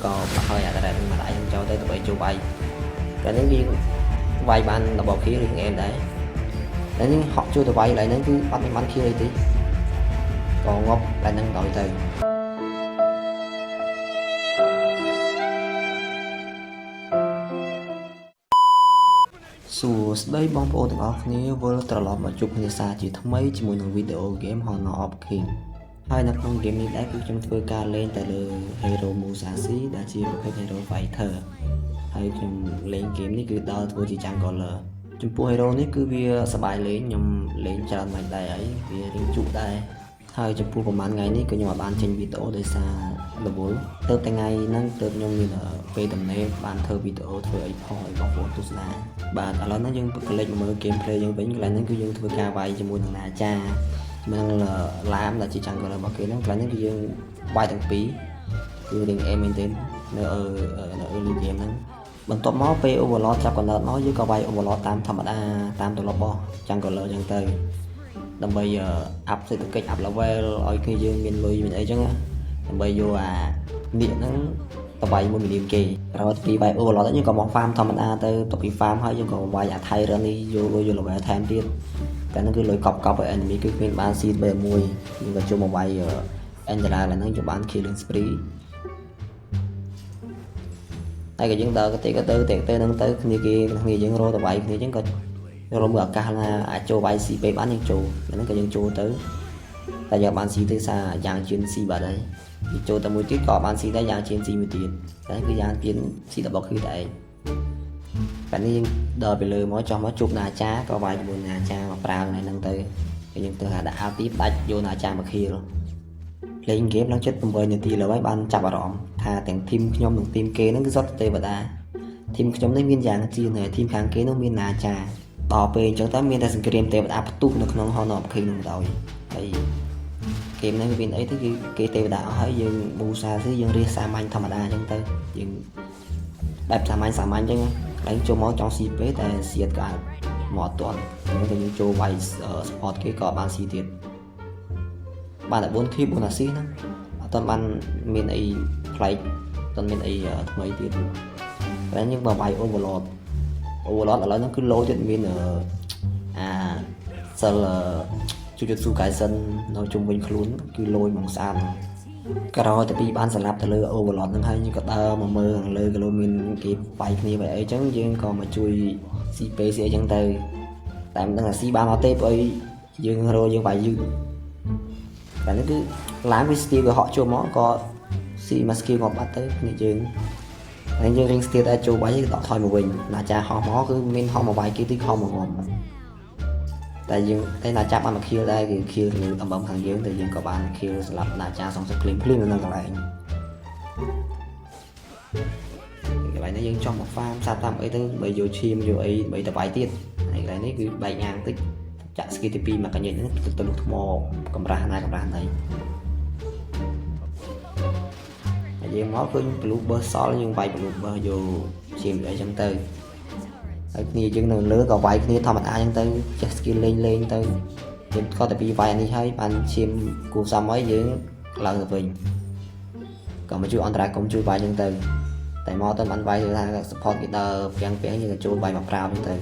ក៏ប្រហើយអា turret ហ្នឹងមកដាក់យើងចូលទៅដើម្បីចូលវាយតែនេះយើងវាយបាន double kill រៀងអែមដែរតែនេះហក់ចូលទៅវាយកន្លែងហ្នឹងគឺអត់មានបាន kill អីទេក៏ងាប់កន្លែងហ្នឹងដល់ទៅ សួស្តីបងប្អូនទាំងអស់គ្នាវិលត្រឡប់មកជួបគ្នាសាជាថ្មីជាមួយនឹងវីដេអូ game Honor of King ហើយនៅក្នុង game នេះដែរគឺខ្ញុំធ្វើការលេងតែលើ Hero Musashi ដែលជាប្រភេទ Hero Fighter ហើយខ្ញុំលេង game នេះគឺដើរធ្វើជា Jungler ចំពោះ Hero នេះគឺវាសប្បាយលេងខ្ញុំលេងច្រើនមិនដែរអីវារៀងជក់ដែរហើយចំពោះប្រហែលថ្ងៃនេះក៏ខ្ញុំអាចបានចេញវីដេអូដោយសាររវល់ទៅតែថ្ងៃហ្នឹងទើបខ្ញុំមានពេលទំនេរបានធ្វើវីដេអូធ្វើអីផុសឲ្យបងប្អូនទស្សនាបាទឥឡូវហ្នឹងយើងក៏លេចមកមើល gameplay យើងវិញកន្លែងហ្នឹងគឺយើងធ្វើការវាយជាមួយនឹងណាចាជាមួយនឹងឡាមដែលជា jungle របស់គេហ្នឹងកន្លែងហ្នឹងគឺយើងវាយទាំងពីរគឺរៀងអេមែនទែននៅ early game ហ្នឹងបន្ទាប់មកពេល overlord ចាប់កំណត់មកយើងក៏វាយ overlord តាមធម្មតាតាមទម្លាប់របស់ jungler អញ្ចឹងទៅដើម្បី up សេដ្ឋកិច្ច up level ឲ្យគ្នាយើងមានលុយមានអីចឹងណាដើម្បីយកអានាគហ្នឹងទៅវាយមួយមីលីមគេក្រោយពីវាយ overlord យើងក៏មក farm ធម្មតាទៅទៅពី farm ហើយយើងក៏វាយអា Tyrant នេះយកលុយយក level ថែមទៀតតែហ្នឹងគឺលុយកប់កប់ឲ្យ enemy គឺគ្មានបានស៊ីបីមួយយើងក៏ចូលមកវាយ Angela ឡើងហ្នឹងយកបាន killing spree ហើយក៏យើងដើរក៏ទេក៏ទៅទេទៅហ្នឹងទៅគ្នាគេគ្នាយើងរកទៅវាយគ្នាអញ្ចឹងក៏រកមើលឱកាសណាអាចចូលវាយស៊ីពេលបានយើងចូលហ្នឹងក៏យើងចូលទៅតែយើងបានស៊ីទេសារយ៉ាងជឿនស៊ីបាត់ហើយយើងចូលទៅមួយទៀតក៏បានស៊ីដែរយ៉ាងជឿនស៊ីមួយទៀតតែគឺយ៉ាងជឿនស៊ីដល់គឺតែឯងតែនេះយើងដល់ពីលើមកចោះមកជួបណាចាក៏វាយជាមួយណាចាមកប្រាវហ្នឹងទៅហើយយើងទៅហាដាក់ ulti ផ្ដាច់យកណាចាមក kill លេងហ្គេមឡើងចិត្ត8នាទីលើហើយបានចាប់អារម្មណ៍ថាទាំង team ខ្ញុំនិង team គេហ្នឹងគឺសុទ្ធទេវតា team ខ្ញុំនេះមានយ៉ាងជាហើយ team ខាងគេនោះមានណាចាដល់ពេលអញ្ចឹងទៅមានតែសង្គ្រាមទេវតាផ្ទុះនៅក្នុង Honor of King នោះបណ្ដោយហើយហ្គេមហ្នឹងវាមានអីទៅគឺគេទេវតាអស់ហើយយើងប៊ូសាស៊ីយើងរៀសសាមញ្ញធម្មតាអញ្ចឹងទៅយើងបែបសាមញ្ញសាមញ្ញអញ្ចឹងឡើងចូលមកចង់ស៊ីពេតែសៀតក៏អាចមកអត់ទាន់អញ្ចឹងទៅយើងចូលវាយ support គេក៏បានស៊ីទៀតបានតែ4 kill 4 assist ហ្នឹងអត់ទាន់បានមានអីប្លែកអត់ទាន់មានអីថ្មីទៀតតែយើងបើវាយ overlord overlord ឥឡូវហ្នឹងគឺលោទៀតមានអាសិល Jujutsu Kaisen នៅជុំវិញខ្លួនគឺលយហ្មងស្អាតហ្មងក្រោយតែពីបានសម្លាប់ទៅលើ overlord ហ្នឹងហើយយើងក៏ដើរមកមើលខាងលើក៏លោមានគេវាយគ្នាវាយអីចឹងយើងក៏មកជួយស៊ីពេស៊ីអីចឹងទៅតែមិនដឹងថាស៊ីបានអត់ទេព្រោះអីយើងរកយើងវាយយឺតតែនេះគឺឡើងវា steal វាហក់ចូលមកក៏ស៊ីមក skill ងាប់បាត់ទៅគ្នាយើងហើយយើងរៀង steal តែចូលវាយដកថយមកវិញណាចាហោះមកគឺមានហោះមកវាយគេទីហោះមកងាប់តែយើងតែណាចាប់បានមក kill ដែរគឺ kill ទៅដំបំខាងយើងតែយើងក៏បាន kill សម្រាប់ណាចាសងសឹកភ្លាមភ្លាមនៅកន្លែងកន្លែងនេះយើងចង់មក farm សត្វតាមអីទៅបើយកឈាមយកអីបីទៅវាយទៀតហើយកន្លែងនេះគឺបែកញ៉ាងតិចចាក់ skill ទី2មកកញ្ញិចហ្នឹងទៅលុះថ្មកម្រាស់ណាកម្រាស់ណីហើយយើងមកឃើញ blue burst សល់យើងវាយ blue burst យកឈាមអីចឹងទៅហើយគ្នាយើងនៅលើក៏វាយគ្នាធម្មតាចឹងទៅចេះ skill លេងលេងទៅយើងក៏តែពីវាយអានេះហើយបានឈាមគូសំហើយយើងឡើងទៅវិញក៏មកជួយអន្តរាគមជួយវាយចឹងទៅតែមកទៅបានវាយថា support គេដើរពាំងពាំងយើងក៏ចូលវាយមកប្រាវចឹងទៅ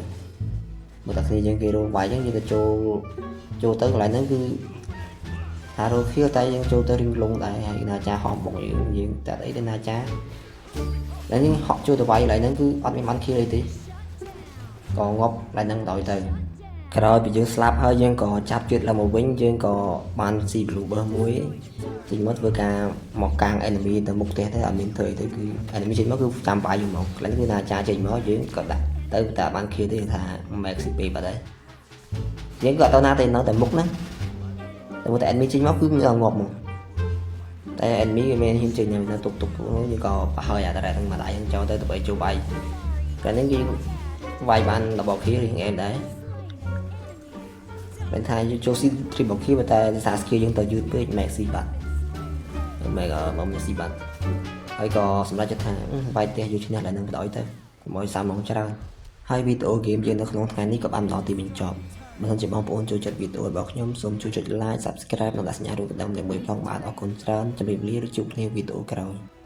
មើលតែគ្នាយើងគេរងវាយចឹងយើងក៏ចូលចូលទៅកន្លែងហ្នឹងគឺថារកខៀវតែយើងចូលទៅរៀងលងដែរហើយណាចាហោះបុកយើងយើងតែអីទៅណាចាតែយើងហក់ចូលទៅវាយកន្លែងហ្នឹងគឺអត់មានបានខៀវអីទេក៏ងាប់កន្លែងហ្នឹងដល់ទៅក្រោយពីយើងស្លាប់ហើយយើងក៏ចាប់ជាតិឡើងមកវិញយើងក៏បានស៊ី blue buff មួយចេញមកធ្វើការមកកាង enemy ទៅមុខផ្ទះទៅអត់មានធ្វើអីទៅគឺ enemy ចេញមកគឺចាំវាយយើងមកកន្លែងគឺណាចាចេញមកយើងក៏ដាក់ទៅតែបានខៀវទេថា max CP បាត់ហើយយើងក៏អត់ទៅណាទេនៅតែមុខហ្នឹងតែមកតែ enemy ចេញមកគឺងាប់មកតែ enemy វាមានហ៊ានចេញនៅទុកទុកយើងក៏ប្រហើយអា turret ហ្នឹងមកដាក់យើងចូលទៅដើម្បីចូលវាយកាលនេះយើងវាយបាន double kill រៀងអែមដែរមិនថាយើងចូលស៊ី triple kill តែសារ skill យើងទៅយឺតពេក max C បាត់ max មក C បាត់ហើយក៏សម្រាប់ចិត្តថាវាយផ្ទះយកឈ្នះឡើងនឹងបដ ாய் ទៅកុំឲ្យសាមងច្រើនហើយវីដេអូហ្គេមយើងនៅក្នុងថ្ងៃនេះក៏បានដល់ទីបញ្ចប់បើសិនជាបងប្អូនចូលចិត្តវីដេអូរបស់ខ្ញុំសូមជួយចុច like Subscribe និងដាក់សញ្ញារូបកណ្ដឹងដើម្បីផងបាទអរគុណច្រើនជម្រាបលាឬជួបគ្នាវីដេអូក្រោយ។